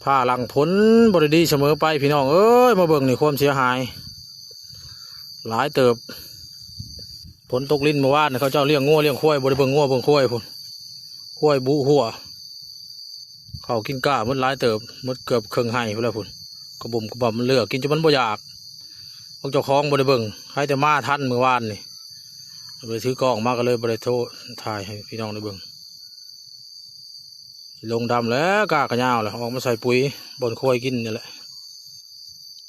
ຟ້າຫຼັງຝົນບໍ່ໄດ້ດີສະເໝີໄປພີ່ນ້ອງເອີຍ. ມາເບິ່ງນີ້ຄວາມເສຍຫາຍຫຼາຍເຕີບ. ຝົນຕົກລິນມື້ວານ ເຂົາເຈົ້າລ້ຽງງົວລ້ຽງຄວາຍ ບໍ່ໄດ້ເບິ່ງງົວເບິ່ງຄວາຍພຸ້ນ. ຄວາຍບຸຫົວ ເຂົ້າກິນກ້າໝົດຫຼາຍເຕີບ ໝົດເກືອບເຄິ່ງໄຮ່ພຸ້ນແຫຼະພຸ້ນ. ກະບຸ້ມກະບັ້ມ ມັນເລືອກກິນຈົນມັນບໍ່ຢາກ. ພວກເຈົ້າຂອງບໍ່ໄດ້ເບິ່ງ ໃຜແຕ່ມາທັນມື້ວານນີ້ ເລີຍຖືກ້ອງມາ ກໍເລີຍບໍ່ໄດ້ໂທຖ່າຍໃຫ້ພີ່ນ້ອງໄດ້ເບິ່ງ. ຊິລົງດຳແລ້ວ ກ້າກະຍາວແລ້ວ ອອກມາໃສ່ປຸ໋ຍບ່ອນຄວາຍກິນນີ້ແຫຼະ.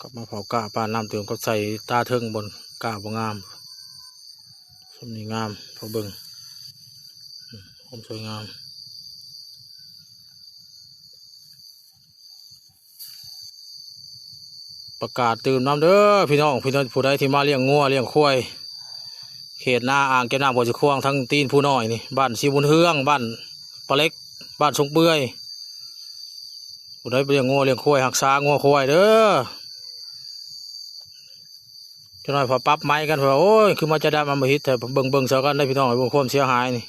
ກັບມາເຜົາກ້າປານນ້ຳຕື່ມ ກັບໃສ່ຕາເທິງບ່ອນກ້າບໍ່ງາມ. ຊ່ຳນີ້ງາມ ພໍເບິ່ງ ຄວາມສວຍງາມ. ປະກາດຕື່ມນຳເດີພີ່ນ້ອງ ພີ່ນ້ອງຜູ້ໃດທີ່ມາລ້ຽງງົວລ້ຽງຄວາຍ ເຂດນາອ່າງເກັບນ້ຳຫ້ວຍສະຄວງ ທາງຕີນພູນ້ອຍນີ້ ບ້ານສີບຸນເຮືອງ ບ້ານປາເຫຼັກ ບ້ານຊົງເປື່ອຍ. ຜູ້ໃດລ້ຽງງົວລ້ຽງຄວາຍ ຮັກສາງົວຄວາຍເດີ. ຈັກໜ້ອຍເຂົາປັບໃໝກັນ ເພິ່ນວ່າ ໂອ້ຍ ຄືມາຈະດຳອຳມະຫິດແທ້. ເບິ່ງ ເບິ່ງເຊິ່ງກັນເດີພີ່ນ້ອງ ເບິ່ງຄວາມເສຍຫາຍນີ້.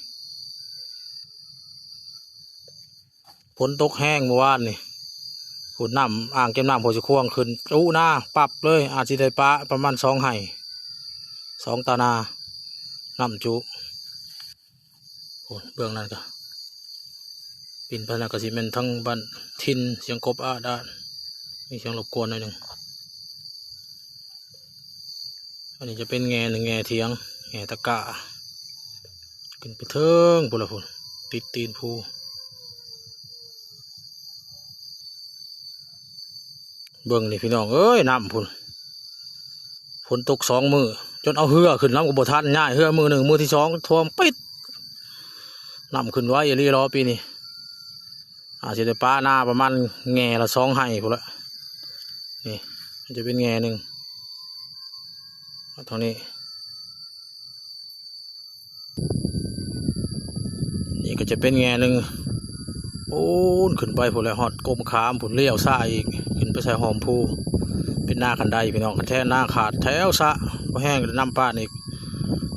ຝົນຕົກແຮງມື້ວານນີ້ ພຸ້ນ ນ້ຳອ່າງເກັບນ້ຳຫ້ວຍສະຄວງຂຶ້ນຈຸນາປັບເລີຍ. ອາດຊິໄດ້ປາປະມານສອງໄຮ່ ສອງຕານາ ນ້ຳຈຸ. ໂອ້ ເບື້ອງນັ້ນກະ ປິ່ນໄປນັ້ນກະຊິແມ່ນທາງບ້ານຖິ່ນ ສຽງກົບອາດອາດ ມີສຽງລົບກວນໜ້ອຍໜຶ່ງ. ອັນນີ້ຈະເປັນແງ່ໜຶ່ງ ແງ່ຖຽງ ແງ່ຕະກະ ຂຶ້ນໄປເທິງພຸ້ນລະພຸ້ນ ຕິດຕີນພູ. ເບິ່ງນີ້ພີ່ນ້ອງເອີຍ ນ້ຳພຸ້ນ ຝົນຕົກສອງມື້ ຈົນເອົາເຮືອຂຶ້ນນຳກໍບໍ່ທັນ ຍ້າຍເຮືອມື້ໜຶ່ງ ມື້ທີສອງຖ້ວມປິດ. ນ້ຳຂຶ້ນໄວອີ່ຫຼີຫຼໍປີນີ້ ອາດຊິໄດ້ປານາປະມານແງ່ລະສອງໄຮ່ພຸ້ນລະ. ນີ້ມັນຈະເປັນແງ່ໜຶ່ງ ເທົ່ານີ້. ນີ້ກໍຈະເປັນແງ່ໜຶ່ງ ໂອ້ນ ຂຶ້ນໄປພຸ້ນແຫຼະ ຮອດກົກມະຂາມພຸ້ນ ລ້ຽວຊ້າຍອີກ ຂຶ້ນໄປໃສ່ຫ້ອມພູ ເປັນນາຄັນໄດພີ່ນ້ອງ. ຄັນແທ້ນາຂາດແຖວຊະ ບໍ່ແຫ້ງນ້ຳປານອີກ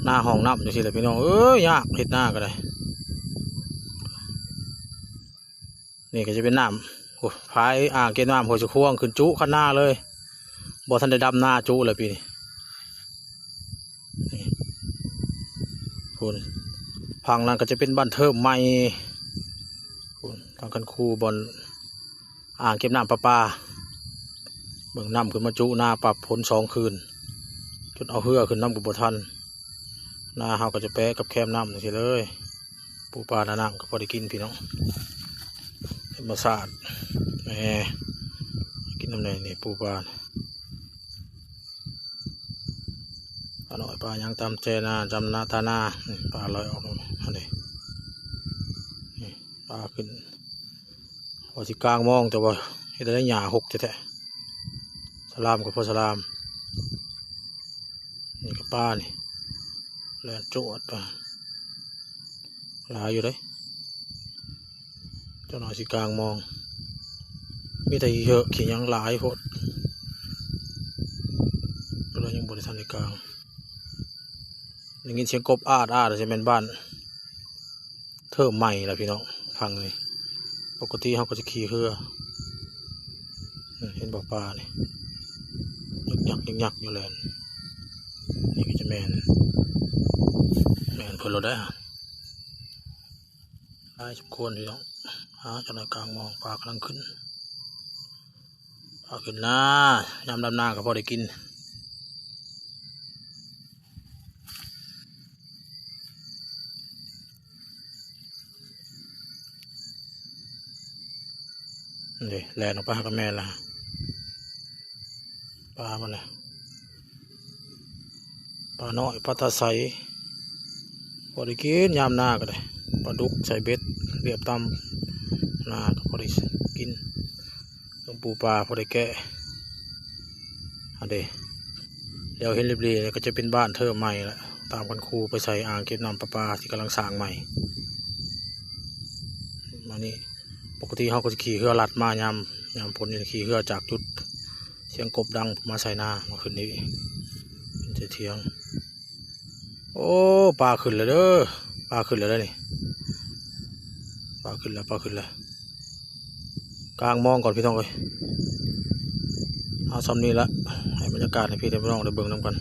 ນາຮ່ອງນ້ຳຈັ່ງຊີ້ແຫຼະພີ່ນ້ອງເອີຍ. ຍາກເຮັດນາກໍໄດ້. ນີ້ກໍຈະເປັນນ້ຳ ໂອ້ ຝາຍອ່າງເກັບນ້ຳຫ້ວຍສະຄວງຂຶ້ນຈຸຄັນນາເລີຍ ບໍ່ທັນໄດ້ດຳນາຈຸເລີຍປີນີ້. ນີ້ພຸ້ນ ຝັ່ງນັ້ນກໍຈະເປັນບ້ານເທີມໃໝ່ ພຸ້ນ ທາງຄັນຄູ ບ່ອນອ່າງເກັບນ້ຳປະປາ. ເບິ່ງ ນ້ຳຂຶ້ນມາຈຸນາປັບ ຝົນສອງຄືນ ຈົນເອົາເຮືອຂຶ້ນນຳກໍບໍ່ທັນ. ນາເຮົາກໍຈະແປະກັບແຄມນ້ຳຈັ່ງຊີ້ເລີຍ ປູປາໜ້ານ້ຳກໍພໍໄດ້ກິນພີ່ນ້ອງ ທຳມະຊາດແນ່ ກິນນຳແນ່ນີ້ ປູປາ ປານ້ອຍປາຫຍັງຕາມແຈນາ ຕາມນາ ຕານາ ນີ້ປາລອຍອອກຫັ້ນເດ້ ນີ້ປາຂຶ້ນ ວ່າຊິກາງມອງ ແຕ່ວ່າເຮັດໄດ້ຫຍ້າຫົກແທ້ໆ ສະລາມກໍພໍສະລາມ. ນີ້ກໍປານີ້ ແລ່ນຈວດໄປ ຫຼາຍຢູ່ເດ້ ເຈົ້າໜ້ອຍຊິກາງມອງ ມີແຕ່ຂີ້ເຫີຂີ້ຫຍັງຫຼາຍໂພດ ກໍເລີຍຍັງບໍ່ໄດ້ທັນໄດ້ກາງ. ໄດ້ຍິນສຽງກົບອາດໆ ຊິແມ່ນບ້ານ ເທີມໃໝ່ລະພີ່ນ້ອງ ຝັ່ງນີ້ ປົກກະຕິເຮົາກໍຈະຂີ່ເຮືອ ເຫັນບໍ່ ປານີ້ ຍຶກຍັກ ຍຶກຍັກຢູ່ແລນ ນີ້ກໍຈະແມ່ນ ແມ່ນເພິ່ນໂລດໄດ໋ ຫຼາຍສົມຄວນພີ່ນ້ອງ. ຫາຈັກໜ້ອຍກາງມອງ ປາກຳລັງຂຶ້ນ ປາຂຶ້ນນາ ຍາມດຳນາກໍພໍໄດ້ກິນ. ນີ້ ແລ່ນອອກໄປຫາກັບແມ່ລະ ປາມັນນະ ປານ້ອຍ ປາຕາໄຊ ພໍໄດ້ກິນ ຍາມນາກໍໄດ້ ປາດຸກໃສ່ເບັດ ລຽບຕາມນາກໍພໍໄດ້ກິນ. ເບິ່ງປູປາພໍໄດ້ແກະ ອັນເດ ແລ້ວເຫັນລິບຫຼີນີ້ກໍຈະເປັນບ້ານເທີມໃໝ່ລະ ຕາມຄັນຄູໄປໃສ່ອ່າງເກັບນ້ຳປະປາທີ່ກຳລັງສ້າງໃໝ່. ມານີ້ ປົກກະຕິເຮົາກໍຊິຂີ່ເຮືອລັດມາຍາມ ຍາມຝົນນີ້ ຂີ່ເຮືອຈາກຈຸດສຽງກົບດັງມາໃສ່ນາ ມາຂຶ້ນນີ້ ຂຶ້ນໃສ່ຖຽງ. ໂອ້ ປາຂຶ້ນແລ້ວເດີ ປາຂຶ້ນແລ້ວເດີນີ້ ປາຂຶ້ນແລ້ວ ປາຂຶ້ນແລ້ວ ກາງມອງກ່ອນພີ່ນ້ອງເອີຍ. ເອົາສ່ຳນີ້ລະ ໃຫ້ບັນຍາກາດໃຫ້ພີ່ໃຫ້ນ້ອງໄດ້ເບິ່ງນຳກັນ.